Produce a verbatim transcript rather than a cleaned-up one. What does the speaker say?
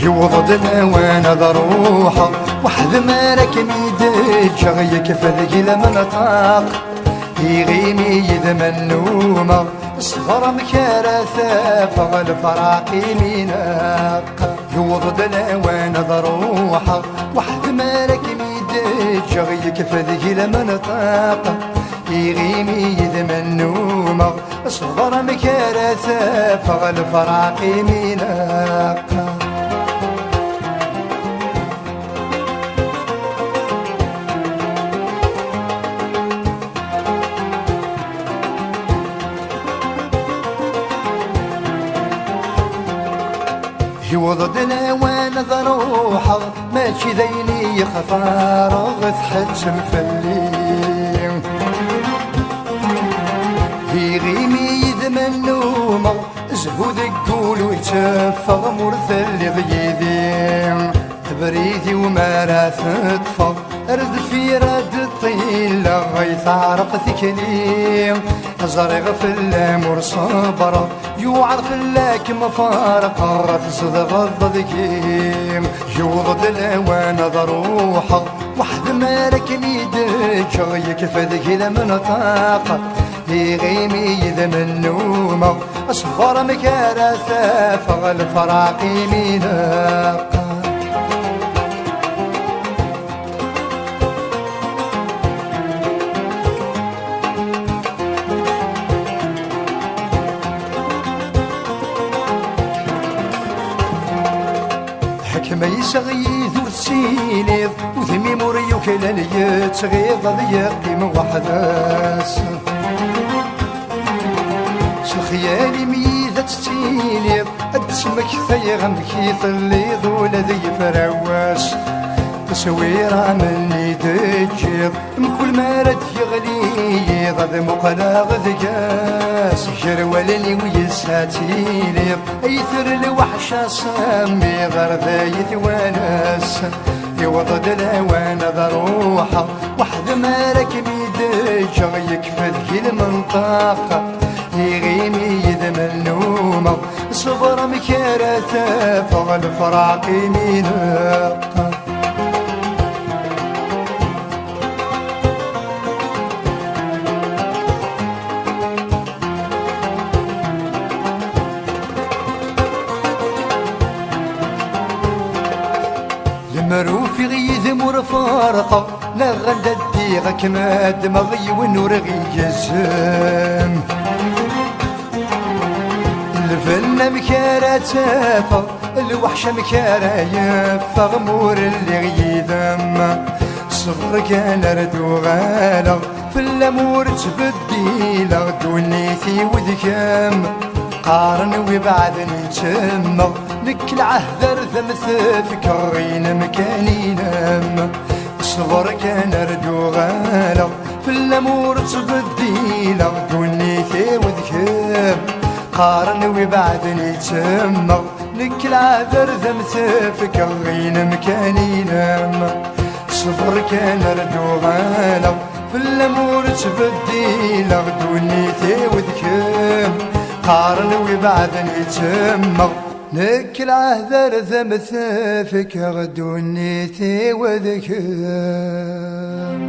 Yewweḍ-d lawan ad ruḥeɣ, weḥd-m ara kem-id-ǧǧeɣ, yekfa deg-i lmenṭaq. Iɣimi yid-m nnumeɣ, ṣber amek ara tafeɣ, lefraq imineq. Yewweḍ-d lawan ad ruḥeɣ, weḥd-m ara kem-id-ǧǧeɣ, yekfa deg-i lmenṭaq. Iɣimi yid-m nnumeɣ, ṣber amek ara tafeɣ, lefraq imineq. Yewweḍ-d lawan ad ruḥeɣ, mačči d ayen i yextareɣ, tḥettem fell-i. Iɣimi yid-m nnumeɣ, zhu deg wul ur yetteffeɣ, ma ur telliḍ yid-i. Abrid-iw mi ara teṭṭfeḍ, ar deffir ad d-ṭṭileɣ, ay teɛreq tikli. Ẓriɣ fell-am ur ṣebbreɣ, yuɛer fell-ak ma farqeɣ, tzedɣeḍ deg-i. Yewweḍ-d lawan ad ruḥeɣ, weḥd-m ara kem-id-ǧǧeɣ, yekfa deg-i lmenṭaq. Iɣimi yid-m nnumeɣ, aṣber amek ara tafeɣ, lefraq imineq. Ḥekma yesseɣ yid ur tettiliḍ, udem-im ur yuklal, yettɣiḍ ad yeqqim weḥd-s. S lexyal-im yid ad tettiliḍ, ad d-smektayeɣ amek i telliḍ ula d yefrawas. Taswira-m-nni d-ǧǧiɣ, mkul mi ara d-yeɣli yiḍ ad muqleɣ deg-s. Gar wallen-iw yes-s ad tiliḍ, ay ter lweḥc asemmiḍ ar d ay twanes. Yewweḍ-d lawan ad ruḥeɣ, weḥd-m ara kem-id-ǧǧeɣ, yekfa deg-i lmenṭaq. Iɣimi yid-m nnumeɣ, ṣber amek ara tafeɣ, lefraq imineq. Lemmer ufiɣ yid-m ur farqeɣ, neɣ anda ddiɣ ad kem-ddmeɣ, yiwen ur ɣ-igezzem. Lbenna amek ara tt-afeɣ, lweḥc amek ara yeffeɣ, ma ur lliɣ yid-m. Ṣber kan ar d-uɣaleɣ, fell-am ur ttbeddileɣ, ddunit-iw d kemm. Qqaren wi beɛden ittemmeɣ, nekk lɛehd ar d am-t-fkeɣ, inem kan inem. Ṣber kan ar d-uɣaleɣ, fell-am ur ttbeddileɣ, ddunit-iw d kemm. Qqaren wi beɛden ittemmeɣ, nekk lɛehd ar d am-t-fkeɣ, inem kan inem. Ṣber kan ar d-uɣaleɣ, fell-am ur ttbeddileɣ, ddunit-iw d kemm. Qqaren wi beɛden ittemmeɣ, nekk lɛehd ar d am-t-fkeɣ, ddunit-iw d kemm.